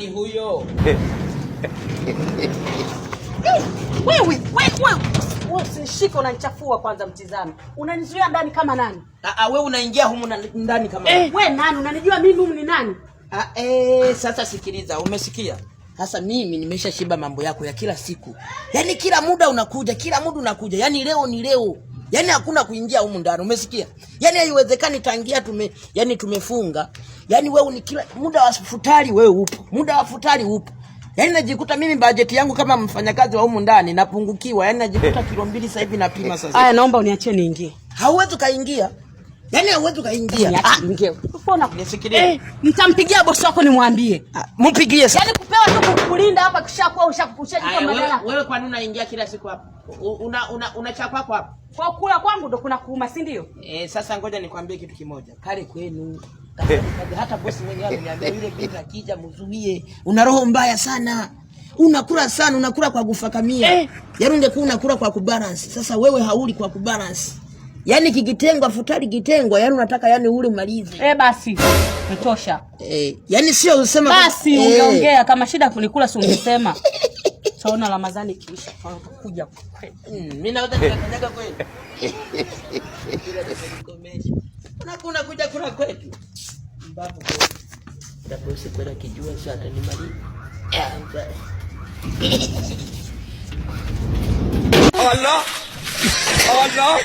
Nani huyo? Wewe wewe wewe, usinishike, unanichafua kwanza. Mtizame, unanizuia ndani kama nani? Ah, ah, wewe unaingia humu ndani kama We nani? Unanijua mimi humu ni nani? Ah, sasa sikiliza, umesikia? Sasa mimi nimeshashiba mambo yako ya kila siku. Yaani kila muda unakuja, kila muda unakuja. Yaani leo ni leo. Yaani hakuna kuingia humu ndani, umesikia? Yaani haiwezekani tangia yaani tumefunga. Yaani wewe ni kila muda wa futari wewe upo. Muda wa futari upo. Yaani najikuta mimi bajeti yangu kama mfanyakazi wa humu ndani napungukiwa. Yaani najikuta kilo 2 sasa hivi napima sasa. Aya, naomba uniachie niingie. Hauwezi kaingia. Yaani hauwezi kaingia. Niache niingie. Mbona Nisikilie. Nitampigia bosi wako nimwambie. Ah, mpigie sasa. Yaani kupewa tu kukulinda hapa kisha kuwa ushajipa Aya, wewe, madaraka. wewe kwa nini unaingia kila siku hapa? Una cha kwako hapa? Kwa kula kwangu ndo kuna kuuma, si ndio? Eh, sasa ngoja nikwambie kitu kimoja. Kale kwenu hata bosi mwenyewe ameniambia yule binti akija mzuie. Una roho mbaya sana. Unakula sana, unakula kwa kufakamia. Yaani ungekuwa unakula kwa kubalance. Sasa wewe hauli kwa kubalance. Yaani kikitengwa futari kitengwa, yaani unataka yaani ule umalize. Eh, basi. Mtosha. Eh, yaani sio usema Basi ungeongea kama shida kunikula si ungesema. Taona Ramadhani ikiisha kuja kweli. Mimi naweza nikakanyaga kweli. Bila kukomesha. Unakuja kuja kula kwetu. Mbavu kweli. Na bosi kweli akijua sasa atanimaliza. Allah Allah.